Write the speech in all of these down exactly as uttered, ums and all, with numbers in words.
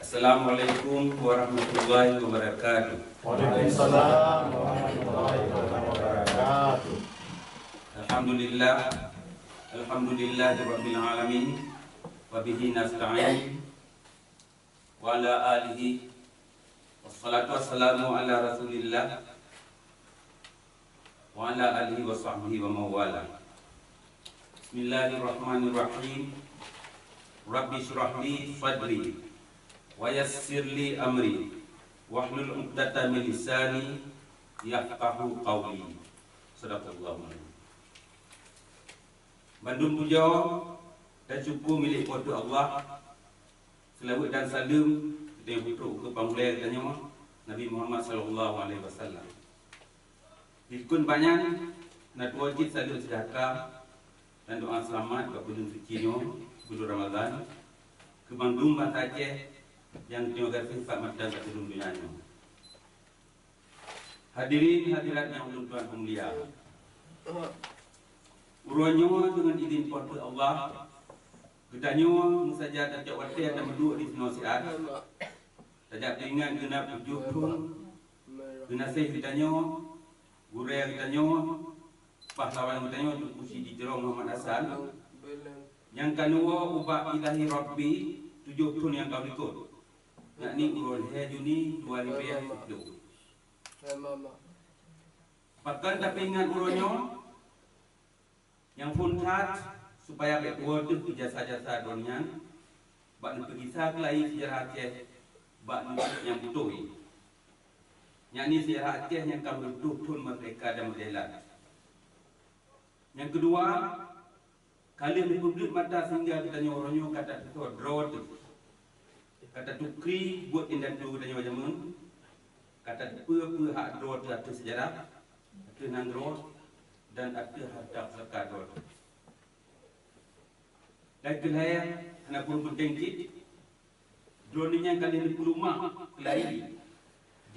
Assalamualaikum warahmatullahi wabarakatuh. Waalaikumsalam warahmatullahi wabarakatuh. Alhamdulillah. Alhamdulillahirabbil alamin. Wa bihi nasta'in. Wa ala alihi. Wassalatu wassalamu ala Rasulillah. Wa ala alihi wa sahbihi wa mawala. Bismillahirrahmanirrahim. Rabbi shrah li sadri wa yassir li amri wahlul 'uqdatam min lisani yafqahu qawli. Sadaqallahul azim. Bandum puja dan syukur milék Po teu Allah. Seulaweuet dan saleuem geutanyoe peutrok keu Panghulée geutanyoe, Nabi Muhammad sallallahu alaihi wasallam. Dikheun banyan, na tuwoe cit saleuem seujahteura dan doa seulamat bak buleuen suci nyoe, buleuen Ramadhan, keu bandum bansa Aceh nyang geutanyoe gaséh bak mantong bak silueng donya nyoe. Hadirin hadirat nyang ulôn tuan peumulia. Uroe nyoe deungon idin Po teu Allah, geutanyoe meusaja tacok watée dan meuduek disinoe siat, tajak teuingat geunap tujoh thon geunaséh geutanyoe, gurée geutanyoe, pahlawan geutanyoe Teungku Chik di Tiro Muhammad Hasan, nyang ka neuwoe ubak Ilahi Rabbi tujoh thon nyang ka likot, yakni uroe lhée Juni dua ribée siplôh. Pakon tapeuingat uroe nyoe? Nyang phon that, supaya bék tuwoe teuh keu jasa-jasa droeneuh nyan bak neupeugisa keulayi seujarah Aceh bak neuk nyang beutôi, yakni seujarah Aceh nyang ka meureutoh thon meurdehka dan meudehlat. Nyang keudua, ka lheueh neupeubleuet mata sehingga geutanyoe uroe nyoe ka tateupeue droe teuh, ka tatukri buet indatu geutanyoe jameun, ka tateupeue peue hak droe teuh ateueh seujarah, ateueh nanggroe, dan ateueh hareuta pusaka droe teuh. Dan keu lhée, hana kureueng peunteng cit, droeneuh nyan ka lheueh neupeulumah keulayi,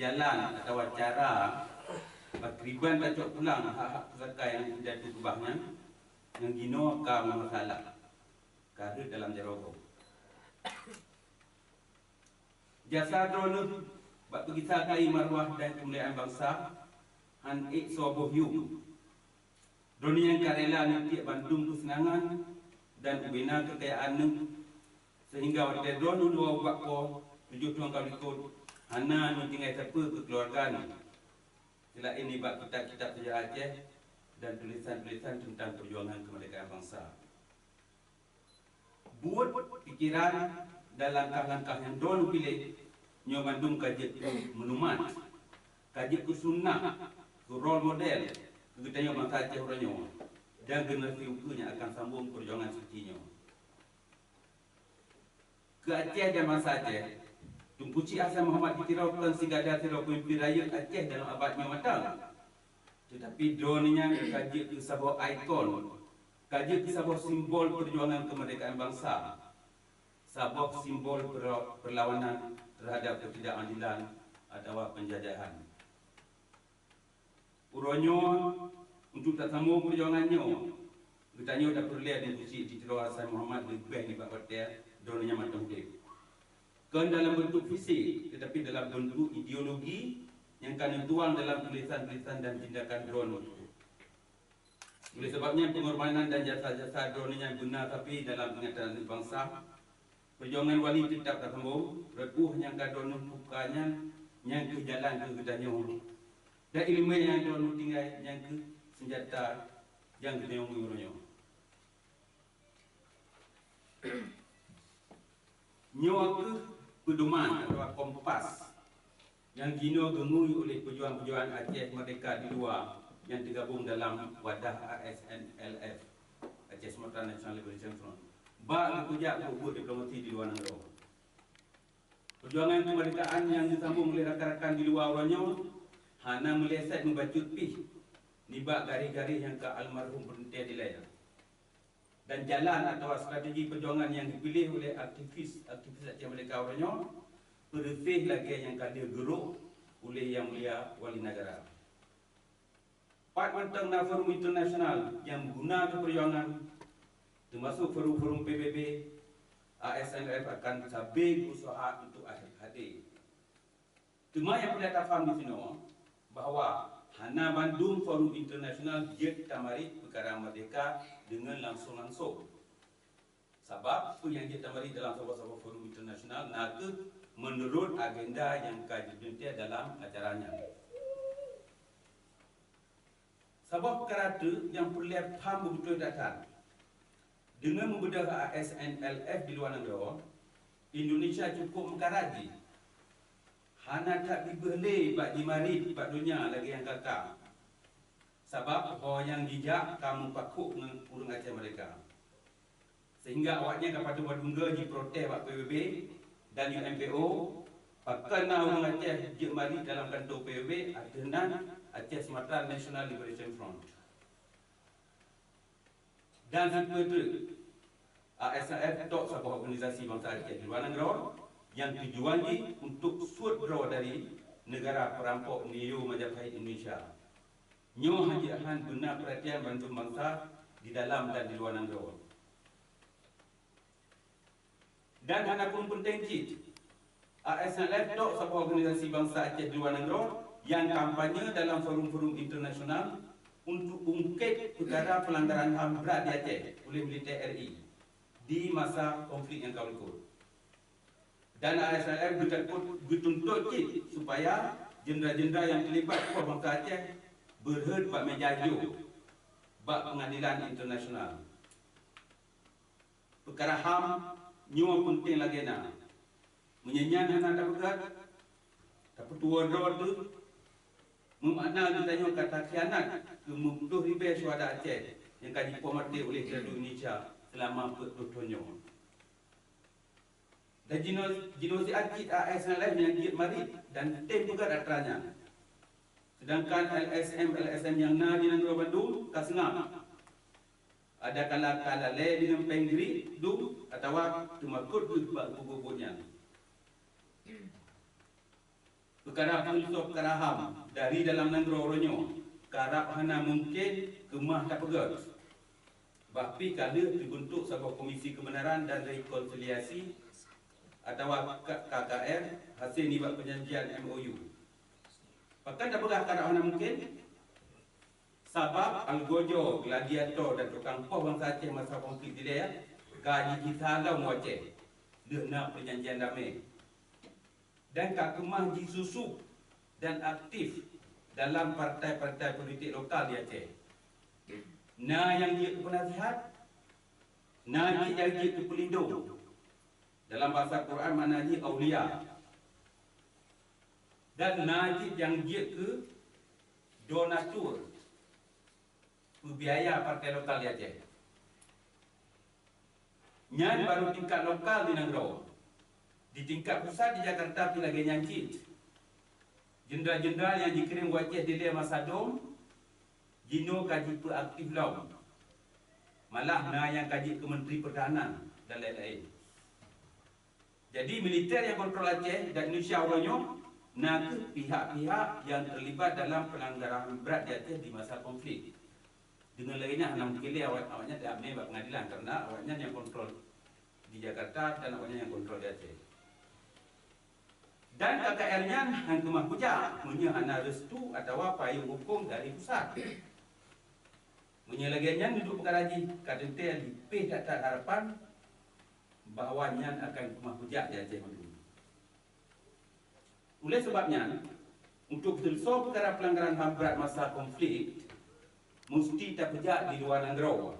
jalan atawa cara pakriban tacok pulang hak-hak pusaka nyang indatu keubah nyan, nyang jinoe ka meumasalah, ka rhot dalam jaroe gob. Jasa droeneuh bak peugisa keulayi maruah dan keumuliaan bansa hán ék soe boh yuem. Droeneuh nyang ka rela neutiek bandum keuseunangan dan ubena keukayaan neuh, seuhingga watée droeneuh dua ubak Po tujoh thon ka likot, hana neutinggai sapeue keu keuluwarga neuh, seulaén nibak kitab-kitab seujarah Aceh dan tulésan-tulésan teuntang peujuangan keumeurdekaan bansa. Buet, pikeran, dan langkah-langkah nyang droeneuh piléh nyoe mandum ka jeuet keu meunumat, ka jeuet keu sunnah, keu role model keu geutanyoe bansa Aceh uroe nyoe dan generasi ukeue nyang akan sambong peujuangan suci nyoe. Keu Aceh dan bansa Aceh, Teungku Chik Hasan Muhammad di Tiro kon sigada sidroe peumimpén rayeuk Aceh dalam abad nyoe mantong. Teutapi droeneuh nyan ka jeuet keu saboh ikon, ka jeuet keu saboh simbol peujuangan keumeurdekaan bansa, saboh simbol perla-, perlawanan teuhadap keutidakadilan atawa peunjajahan. Uroe nyoe, untuk tasambong peujuangan nyoe, geutanyoe tapeureulée Teungku Chik di Tiro Hasan Muhammad leubeh nibak watée droeneuh nyan mantong udeb. Kon dalam beuntuk fisik, teutapi dalam beuntuk ideologi nyang ka neutuang dalam tulésan-tulésan dan tindakan droeneuh. Oleh sabab nyan, peungorbanan dan jasa-jasa droeneuh nyan beuna tapi dalam ingatan aneuk bansa. Peujuangan Wali teutap tasambong, reuôh nyang ka droeneuh buka nyan, nyan kheueh jalan keu geutanyoe. Dan iéleumé nyang droeneuh tinggai, nyan kheueh seunjata nyang geutanyoe ngui uroe nyoe. Nyoe kheueh peudoman atawa kompas nyang jinoe geungui oleh peujuang-peujuang Aceh Merdeka di luwa nyang teugabong dalam wadah A S N L F, Aceh Sumatra National Liberation Front, bak geupeujak buet-buet diplomasi di luwa nanggroe. Peujuangan keumeurdekaan nyang geusambong lé rakan-rakan di luwa uroe nyoe hana meuleset meubacut pih nibak garéh-garéh nyang ka almarhum peureunté dilée. Dan jalan atawa strategi peujuangan nyang geupiléh uleh aktivis-aktivis Aceh Merdeka uroe nyoe peureuseh lagée nyang ka lheueh geurôh uleh Yang Mulia Wali Nagara. Pat mantong na forum internasional nyang meuguna keu peujuangan, teumasok forum-forum P B B, A S N L F akan sabe geuuseuha untuk hadé. Teuma nyang peureulée tapaham disinoe bahwa hana bandum forum internasional jeuet tamarit peukara meurdehka deungon langsong-langsong. Sabab peue nyang jeuet tamarit dalam saboh-saboh forum internasional na kheueh meunurot agenda nyang ka jipeuteuntée dalam acara nyan. Saboh peukara teuk nyang peureulée paham beubeutôi that-that. Deungon meubeudôh A S N L F di luwa nanggroe, Indonesia cukôp meukarat jih. Hana that bibeuh lé bak jimarit bak donya lagée nyang ka-ka. Sabab ho nyang jijak ka meupakhot ngon ureuëng Aceh meurdehka. Sehingga awaknyan ka padum-padum droe jiprotes bak P B B dan U N P O, pakon na ureuëng Aceh jeuet marit dalam kantô P B B, ateueh nan Aceh Sumatra National Liberation Front. Dan sipeue treuk, A S N L F tok saboh organisasi bansa Aceh di luwa nanggroe nyang tujuan jih untuk suet droe dari negara perampok neo Majapahit Indonesia. Nyoe hana jeuet han beuna peuratian bandum bansa di dalam dan di luwa nanggroe. Dan hana kureueng peunteng cit, A S N L F tok saboh organisasi bansa Aceh di luwa nanggroe nyang kampanye dalam forum-forum internasional untuk ungkét peukara peulanggaran ham brat di Aceh uleh militer R I di masa konflik nyang ka likot. Dan A S N L F geutakot geutuntot cit supaya jeundra-jeundra nyang teulibat poh bansa Aceh beurhot bak meja jôk bak peungadilan internasional. Peukara ham nyoe peunteng lagée na. Meunyoe nyan hana tapeugét, tapeutuwoe droe teuh, meumakna geutanyoe ka takhianat keu meuploh ribée syuhada Aceh nyang ka jipoh maté uleh siratu Indonesia seulama peuet ploh thon nyoe. Dan jino-, jinoe siat cit A S N L F nyang jeuet marit dan tem peugét atra nyan. Seudangkan L S M, L S M nyang na di nanggroe bandum ka seungab. Adakala ka lalée deungon péng gri dum atawa teumakot geuh bak buet-buet nyan. Peukara peuleusoe peukara ham dari dalam nanggroe uroe nyoe karab hana mungken keumah tapeugét. Bah pih ka lheueh teubeuntuk saboh Komisi Keubeunaran dan Rekonsiliasi atawa K K R hase nibak peujanjian M O U. Pakon tapeugah karab hana mungken? Sabab algojo, gladiator dan tukang poh bansa Aceh masa konflik dilée ka jigisa lom u Aceh lheueh na peujanjian damé, dan ka keumah jisusup dan aktif dalam partai-partai politik lokal di Aceh. Na nyang jeuet keu peunasihat, na cit nyang jeuet keu peulindong. Dalam basa Quran makna jih aulia. Dan na cit nyang jeuet keu donatur, peubiaya partai lokal di Aceh. Nyan barô tingkat lokal di nanggroe. Di tingkat pusat di Jakarta pih lagée nyan cit. Jeundral-jeundral nyang jikirém u Aceh dilée masa dom, jinoe ka jipeuaktif lom. Malah na nyang ka jeuet keu Menteri Pertahanan dan laén-laén. Jadi, militer nyang kontrol Aceh dan Indonesia uroe nyoe na kheueh pihak-pihak nyang teulibat dalam peulanggaran brat di Aceh di masa konflik. Deungon lagée nyan hana mungken lé awak, awaknyan diamé bak peungadilan karena awaknyan nyang kontrol di Jakarta dan awaknyan nyang kontrol di Aceh. Dan K K R nyan han keumah kujak meunyoe hana restu atawa payong hukôm dari pusat. Meunyoe lagée nyan duduek peukara jih, ka teuntée leupeh that-that harapan bahwa nyan akan keumah kujak di Aceh mandum. Oleh sabab nyan, untuk seuleusoe peukara peulanggaran ham brat masa konflik, musti tapeujak di luwa nanggroe.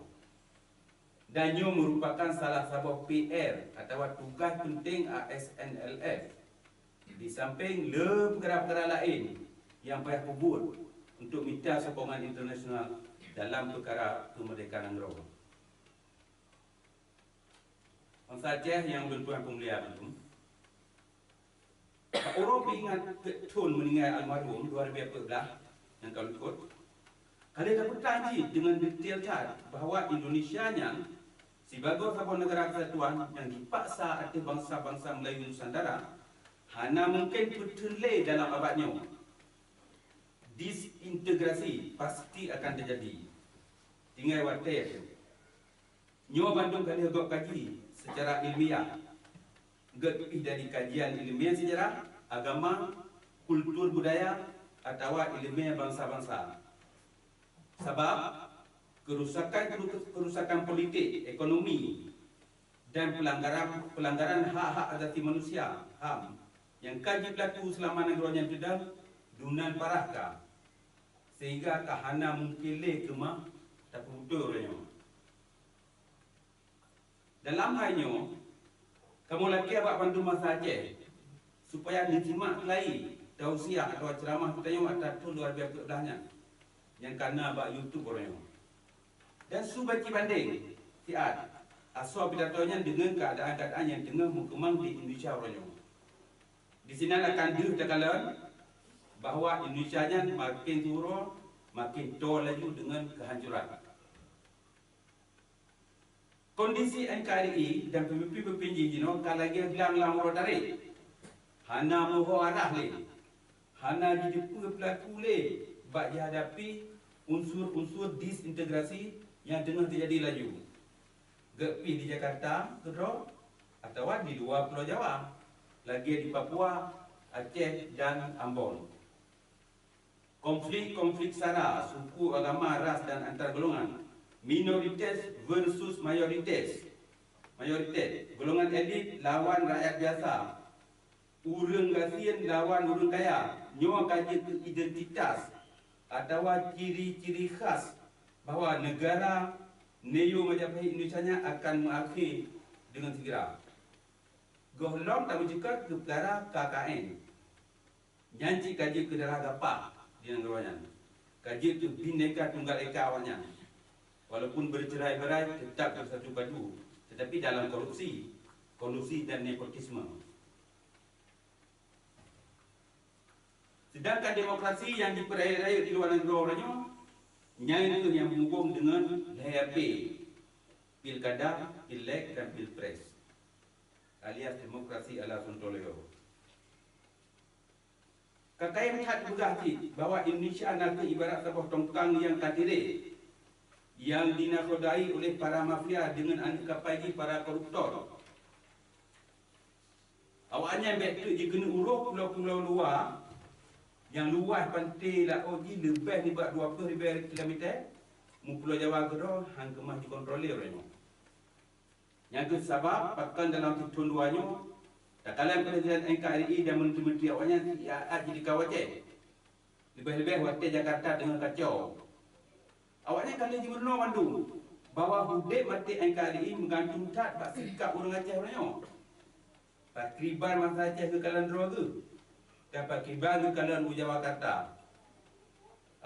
Dan nyoe meurupakan salah saboh P R atawa tugaih peunteng A S N L F, di sampéng le peukara-peukara laén nyang payah peubuet untuk mita sokongan internasional dalam peukara keumeurdehkaan nanggroe. Bansa Aceh nyang lôn tuan peumulia bandum, bak uroe peuingat peuet thon meuninggai almarhum dua ribu dua puluh blah nyang ka likot, ka lheueh tapeutrang jih deungon detail that bahwa Indonesia nyan sibagoe saboh neugara keusatuan nyang jipaksa ateueh bansa-bansa Melayu Nusantara hana mungken peuteun lé dalam abad nyoe. Disintegrasi pasti akan teujadi. Tinggai watée. Nyoe bandum ka lheueh gob kaji secara ilmiah, geupiih dari kajian ilmiah sejarah, agama, kultur budaya, atawa ilmiah bansa-bansa. Sabab kerusakan-kerusakan politik, ekonomi, dan pelanggaran pelanggaran hak-hak asasi manusia, HAM, nyang ka jipeulaku seulama nanggroe nyan teudong dunan parah ka, sehingga ka hana mungken lé keumah tapeubeutôi uroe nyoe. Dalam hai nyoe, kamoe lakée bak bandum bansa Aceh supaya neusimak keulayi tausiah atawa ceuramah geutanyoe atra thon dua ribu dua puluh nyan, nyang ka na bak YouTube uroe nyoe. Dan su baci bandeng siat asoe pidato nyan deungon keuadaan-keuadaan nyang teungoh meukeumang di Indonesia uroe nyoe. Disinan akan deuh takalon bahwa Indonesia nyan makin siuroe makin toe laju deungon keuhancuran. Kondisi N K R I dan peumimpén-peumimpén jih jinoe ka lagée glang lam uroe tarek. Hana meuho arah lé. Hana jiteupeue peulaku lé bak jihadapi unsur-unsur disintegrasi nyang teungoh teujadi laju. Geupiih di Jakarta keudroe atawa di luwa Pulo Jawa, lagée di Papua, Aceh, dan Ambon. Konflik-konflik sara, suku, agama, ras, dan antar golongan, minoritas versus mayoritas, mayoritas, golongan elit lawan rakyat biasa, ureuëng gasien lawan ureuëng kaya, nyoe ka jeuet keu identitas atawa ciri-ciri khas bahwa negara neo Majapahit Indonesia nyan akan meuakhé deungon segera. Gohlom tameuceukat keu peukara K K N. Nyan cit ka jeuet keu darah gapah di nanggroe nyan. Ka jeuet keu Bhinneka Tunggal Ika awaknyan. Walaupun bercerai-berai, tetap bersatu padu, tetapi dalam korupsi, kolusi dan nepotisme. Sedangkan demokrasi nyang jipeurayeuk-rayeuk di luwa nanggroe uroe nyoe, nyan kheueh nyang meuhubong deungon lhée P, pilkada, pileg, dan pilpres, alias demokrasi ala Sontoloyo. Ka kayém that peugah cit bahwa Indonesia nakeuh ibarat saboh tongkang nyang ka tirée, nyang dinakhodai oleh para mafia deungon aneuk kapai jih para koruptor. Awaknyan bék teuk jikeuneuk uroe pulo-pulo luwa nyang luwah panté laôt jih leubeh nibak dua ploh ribée kilometer, meupulo Jawa keudroe han keumah jikontrol lé uroe nyoe. Nyang kheueh sabab pakon dalam sithon dua nyoe, takalon Presiden N K R I dan menteri-menteri awaknyan siat-at jidikau Aceh. Leubeh-leubeh watée Jakarta teungoh kacau. Awaknyan ka lheueh jimeurunoe mandum bahwa udeb maté N K R I meugantung that bak sikap ureuëng Aceh uroe nyoe. Pakriban bansa Aceh geukalon droe geuh, dan pakriban geukalon u Jawa Jakarta.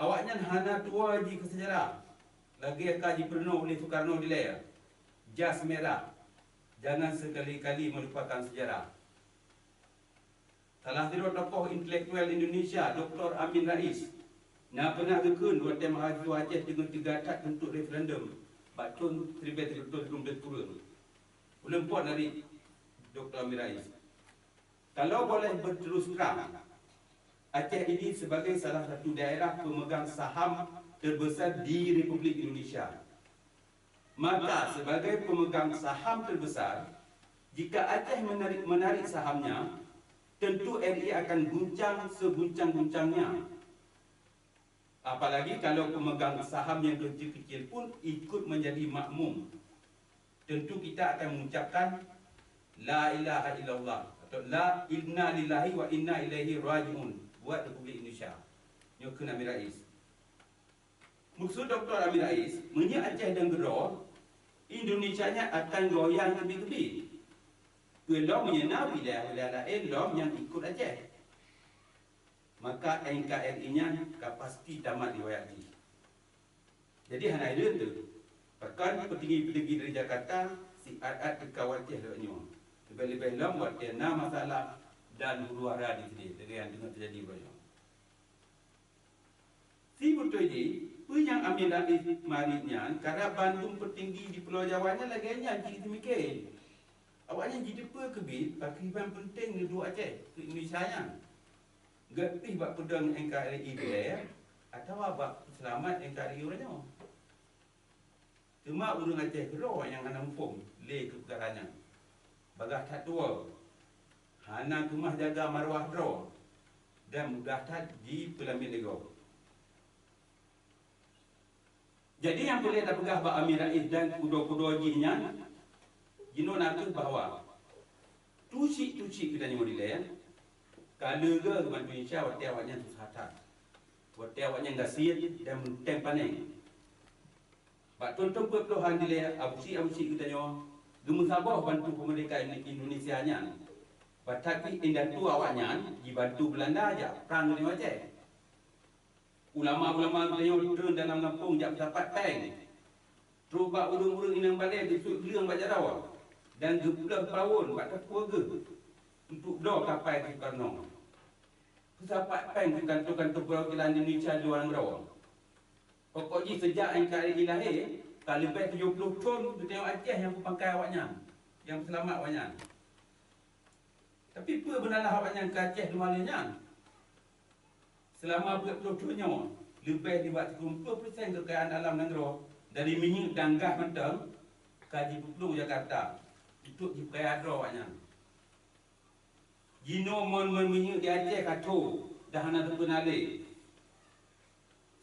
Awaknyan hana tuwoe jih keu seujarah, lagée ka jipeurunoe uleh Sukarno dilée, jas merah, jangan sekali-kali melupakan sejarah. Salah sidroe tokoh intelektuel Indonesia, Doktor Amin Rais, na peunah geukheun watée mahasiswa Aceh teungoh teuga that tuntot referendum bak thon siribée sireutôh sikureueng. Ulôn pot dari Doktor Amin Rais. Kalau boleh berterus terang, Aceh ini sebagai salah satu daerah pemegang saham terbesar di Republik Indonesia. Maka sebagai pemegang saham terbesar, jika Aceh menarik, menarik sahamnya, tentu R I akan guncang seguncang-guncangnya. Apalagi kalau pemegang saham yang kecil-kecil pun ikut menjadi makmum. Tentu kita akan mengucapkan la ilaha illallah atau la inna lillahi wa inna ilaihi rajiun buat Republik Indonesia. Nyoe kheun Amin Rais. Maksud Doktor Amin Rais, meunyoe Aceh dong keudroe, Indonesia nyan akan goyang keubiet-keubiet. Peue lom meunyoe na wilayah-wilayah laén lom nyang ikot Aceh, maka N K R I nyan ka pasti tamat riwayat jih. Jadi hana hireuen teuh, pakon peutinggi-peutinggi dari Jakarta siat-at teuka u Aceh lagée nyoe, leubeh-leubeh lom watée na masalah dan huru-hara di sideh lagée nyang teungoh teujadi uroe nyoe. Si beutôi jih, peue nyang Amin Rais marit nyan karab bandum peutinggi di Pulo Jawa nyan lagée nyan jiseumiké. Awaknyan jiteupeue keubiet pakriban peunteng neuduek Aceh keu Indonesia nyan. Gét pih bak peudong N K R I dilée atawa bak peuseulamat N K R I uroe nyoe. Teuma ureuëng Aceh keudroe nyang hana muphom lé keu peukara nyan. bagah that tuwoe, hana keumah jaga maruah droe, dan mudah that jipeulamiet lé gob. Jadi nyang peureulée tapeugah bak Amin Rais dan kudo-kudo jih nyan, jinoe na kheueh bahwa tucik-tucik geutanyoe dilée ka leuga geubantu Indonesia watée awaknyan susah that, watée awaknyan gasien dan meunteng panéh. Bak thon-thon peuet plohan dilée abusyik-abusyik geutanyoe geumeusaboh bantu peumeurdehka Indonesia nyan. Bak that pih indatu awaknyan jibantu Beulanda jak prang geutanyoe Aceh. Ulama-ulama geutanyoe treun dalam gampông jak peusapat péng. Trok bak ureuëng-ureuëng inong balée geusuet gleueng bak jaroe dan geupleueh pawon bak teupeu geuh untuk bloe kapai keu Soekarno. Peusapat péng keu kantô-kantô peurwakilan Indonesia di luwa nanggroe. Pokok jih seujak N K R I lahé, ka leubeh tujoh ploh thon geutanyoe Aceh nyang peupangkai awaknyan, nyang peuseulamat awaknyan. Tapi peue beunalaih awaknyan keu Aceh teuma lheueh nyan? Seulama peuet ploh thon nyoe, leubeh nibak sikureueng ploh persen keukayaan alam nanggroe dari minyeuk dan gas mantong ka jipeuplueng u Jakarta untuk jipeukaya droe awaknyan. Jinoe mon-mon minyeuk di Aceh ka tho dan hana teupeuna lé.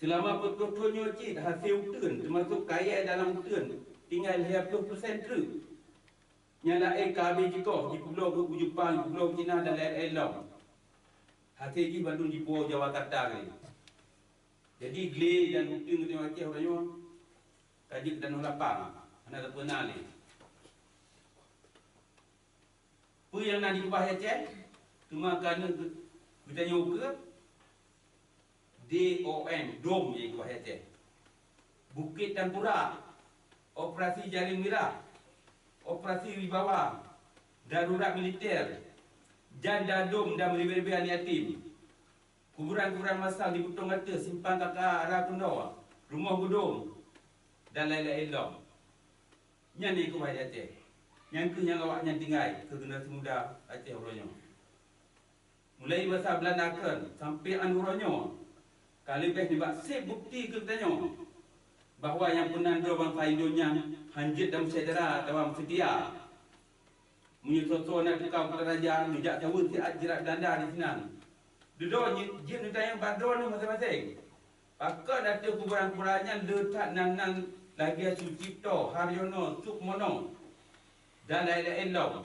Seulama peuet ploh thon nyoe cit hasé uteuen, teumasok kayée dalam uteuen, tinggai lhée ploh persen treuk. Nyang laén ka habéh jikoh, jipeubloe u Jepang, jipeubloe u Cina dan laén-laén lom. Hasé jih bandum jipuwoe Jawa Jakarta lé. Jadi glé dan uteuen geutanyoe Aceh uroe nyoe ka jeuet keu tanoh lapang, hana teupeuna lé. Peue nyang na dikeubah Aceh? Teuma keuneuk geu-, geutanyoe ukeue D O M, dom nyang dikeubah Aceh. Bukét Tangkurak, Operasi Jaring Mirah, Operasi Wibawa, Darurat Militer, Janda Dom dan ribée-ribée aneuk yatim. Kuburan-kuburan masal di Butong Gateue, Simpang K K A, Ara Keundoe, Rumoh Geudong, dan laén-laén lom. Nyan nyang keubah Aceh. Nyan kheueh nyang awaknyan tinggai keu generasi muda Aceh uroe nyoe. Mulai masa Beulanda kheun sampoe 'an uroe nyoe, ka leubeh nibak seb bukeuti keu geutanyoe bahwa nyang peunan droe bansa Indo nyan hanjeuet dan meusyedara atawa meuseutia. Meunyoe soe-soe na teuka u Kutaraja, neujak caweue siat jeurat Beulanda disinan. Dudoe jeuet neutanyong bak droeneuh maséng-maséng, pakon ateueh kuburan-kuburan nyan le that nan-nan lagée Sucipto, Haryono, Sukmono, dan laén-laén lom.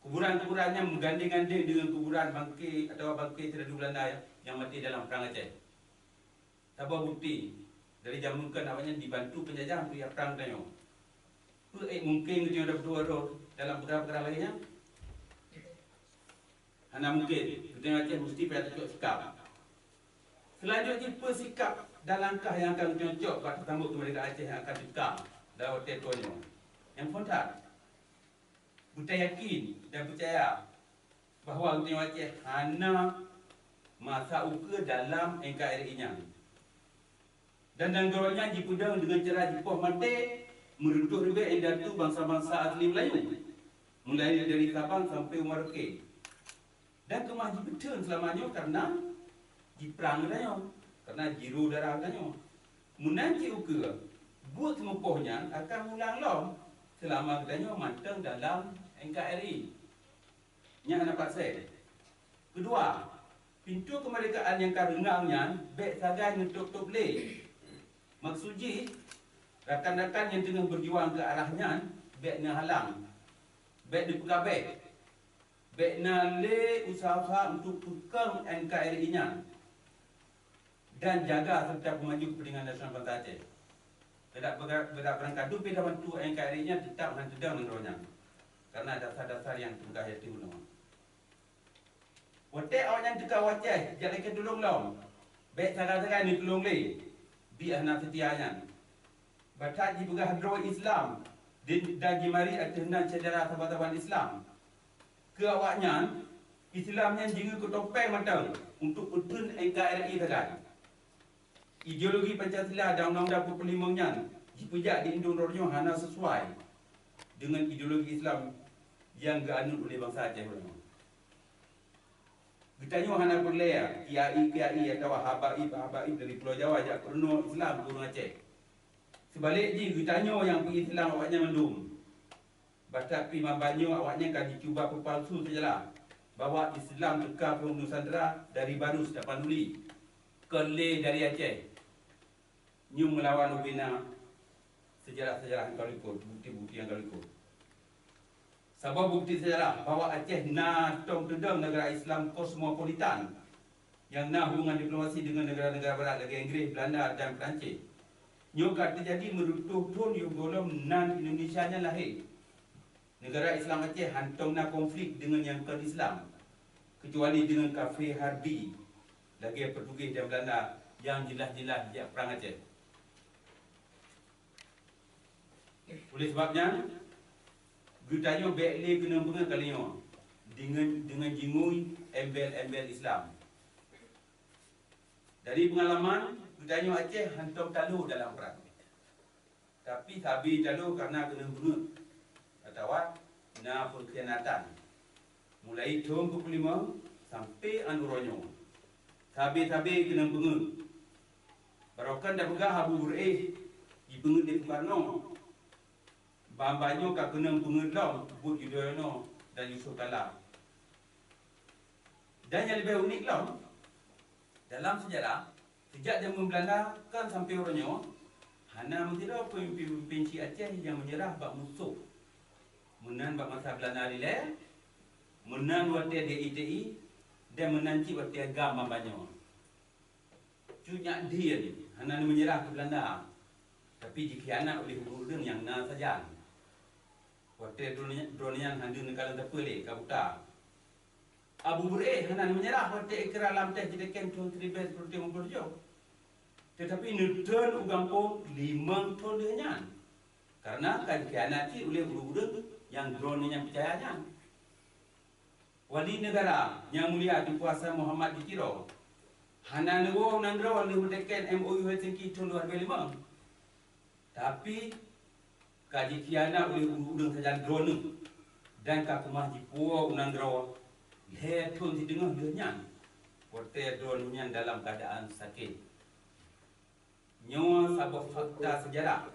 Kuburan-kuburan nyan meugandeng-gandeng deungon kuburan bangke atawa bangke syedara Beulanda nyang maté dalam Prang Aceh. Saboh bukeuti, dari jameun kheun awaknyan jibantu peunjajah untuk jak prang tanyoe. Peue ék mungken geutanyoe tapeuduek droe dalam peukara-peukara lagée nyan? Hana mungken. Geutanyoe Aceh musti payah tacok sikap. Seulanjut jih, peue sikap dan langkah nyang akan geutanyoe cok bak tasambot keumeurdekaan Aceh nyang akan teuka dalam watée tuwoe nyoe? Nyang phon that, beutayakin dan peucaya bahwa geutanyoe Aceh hana masa ukeue dalam N K R I nyan. Dan nanggroe nyan jipeudong deungon cara jipoh maté meuruntuh ribée indatu bansa-bansa asli Meulayu, mulai dari Sabang sampoe u Merauke. Dan keumah jipeutheun seulama nyoe kareuna jiprang geutanyoe, kareuna jiru darah geutanyoe. Meunan cit ukeue, buet seumupoh nyan akan ulang lom seulama geutanyoe mantong dalam N K R I. Nyan hana paksa. Keudua, pintoe keumeurdekaan nyang ka reungang nyan bék sagai neutôb-tôb lé. Maksud jih, rakan-rakan nyang teungoh beujuang keu arah nyan bék neuhalang, bék neupeukabeh. Bék na lé useuha-useuha untuk peukong N K R I nyan dan jaga serta peumaju keupeuntengan nasional bansa Aceh. Geudak, geudak beurangkat duek pih tabantu N K R I nyan, teutap hana teudong nanggroe nyan kareuna dasar-dasar nyang teupeugah ateueh nyoe. Watée awaknyan teuka u Aceh, jak lakée tulông lom, bék sagai-sagai neutulông lé, biet hana seutia nyan. Bak that jipeugah droe Islam dan jimarit ateueh nan syedara saban-saban Islam. Keu awaknyan, Islam nyan jingieng keu topeng mantong untuk peutheun N K R I sagai. Ideologi Pancasila dan Undang-Undang Peuet Peulimong nyan jipeujak di indong droe nyoe hana sisuai deungon ideologi Islam nyang geuanut ulée bansa Aceh uroe nyoe. Geutanyoe hana peureulée kiai-kiai atawa habaib-habaib dari Pulo Jawa jak peurunoe Islam keu ureuëng Aceh. Seubalek jih, geutanyoe nyang peu-Islam awaknyan mandum. Bah that pih ban nyoe awaknyan ka jicuba peupalsu seujarah bahwa Islam teuka phon Nusantara dari Barus Tapanuli, kon lé dari Aceh. Nyoe meulawan ubena seujarah-seujarah nyang ka likot, bukti-bukti nyang ka likot. Saboh bukti seujarah bahwa Aceh na tom teudong neugara Islam kosmopolitan nyang na hubungan diplomasi deungon neugara-neugara barat lagée Inggréh, Beulanda dan Peurancéh. Nyoe ka teujadi meureutoh thon yoh gohlom nan Indonesia nyan lahé. Neugara Islam Aceh hantom na konflik deungon nyang kon Islam, keucuali deungon kafé harbi lagée Portugis dan Beulanda nyang jeulaih-jeulaih jak prang Aceh. Oleh sabab nyan, geutanyoe bék lé keuneuk beungeut kali nyoe deungon, deungon jingui embel-embel Islam. Dari peungalaman, geutanyoe Aceh hantom talo dalam prang. Tapi sabe talo kareuna keuneuk beungeut atawa na peukhianatan. Mulai thon peuet ploh limong sampoe an uroe nyoe, sabe-sabe keuneuk beungeut. Barokon tapeugah Abu Beureueh jibeungeut lé Soekarno. Ban-ban nyoe ka keuneuk beungeut lom buet Yudhoyono dan Yusuf Kala. Dan nyang leubeh unik lom, dalam seujarah, sijak jameun Beulanda kon sampoe uroe nyoe, hana meusidroe peumimpén-peumimpén Aceh nyang meunyeurah bak musoh. Meunan bak masa Beulanda dilée, meunan watée D I T I, dan meunan cit watée GAM ban-ban nyoe. Cut Nyak Dhien hana neumeunyeurah keu Beulanda, tapi jikhianat uleh ureuëng-ureuëng nyang na sajan. Watée droeneuh nyan hana neukalon sapeue lé, ka buta. Abu Beureueh hana neumeunyeurah watée ikra lam teh jiteken thon siribée sikureueng limong ploh tujoh, teutapi neutreun u gampông limong thon lheueh nyan, kareuna ka jikhianat cit uleh ureuëng-ureuëng nyang droeneuh nyan peucaya nyan. Wali neugara Nyang Mulia Teungku Hasan Muhammad di Tiro hana neuwoe u nanggroe lheueh meuteken M O U Helsinki thon dua ribée limong, tapi ka jikhianat uleh ureuëng-ureuëng sajan droeneuh dan ka keumah jipuwoe u nanggroe lhée thon siteungoh lheueh nyan, watée droeneuh nyan dalam keuadaan sakét. Nyoe saboh fakta seujarah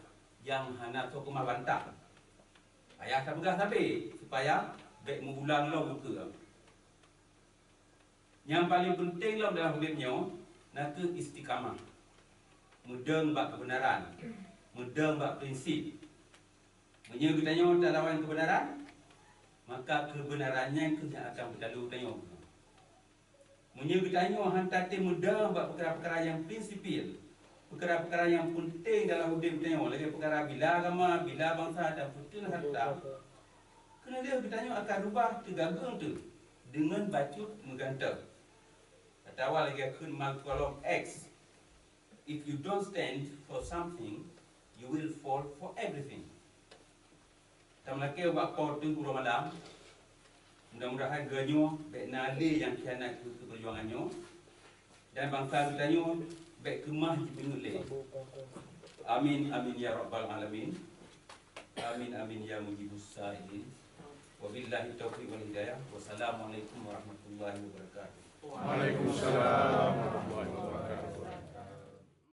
nyang hana soe keumah bantah. Payah tapeugah sabe supaya bék meuulang lom ukeue. Nyang paleng peunteng lom dalam udeb nyoe na kheueh istiqamah, meudong bak keubeunaran, meudong bak prinsip. Meunyoe geutanyoe talawan keubeunaran, maka keubeunaran nyan kheueh nyang akan beutalo tanyoe. Meunyoe geutanyoe han tatem meudong bak peukara-peukara nyang prinsipil, peukara-peukara nyang peunteng dalam udeb tanyoe, lagée peukara bila agama, bila bansa dan peuteun hareuta, keuneulheueh geutanyoe akan rubah teugagong teuh deungon bacut meugantoe. Atawa lagée kheun Malcolm X, "If you don't stand for something, you will fall for everything." Tameulakée ubak Po teuh uroe malam. Mudah-mudahan geutanyoe bék na lé nyang khianat keu peujuangan nyoe, dan bansa geutanyoe bék keumah jibeungeut lé. Amin, amin ya rabbal alamin. Amin, amin ya mujibus sailin. Wabillahi taufiq wal hidayah. Wassalamualaikum warahmatullahi wabarakatuh. Waalaikumsalam warahmatullahi wabarakatuh.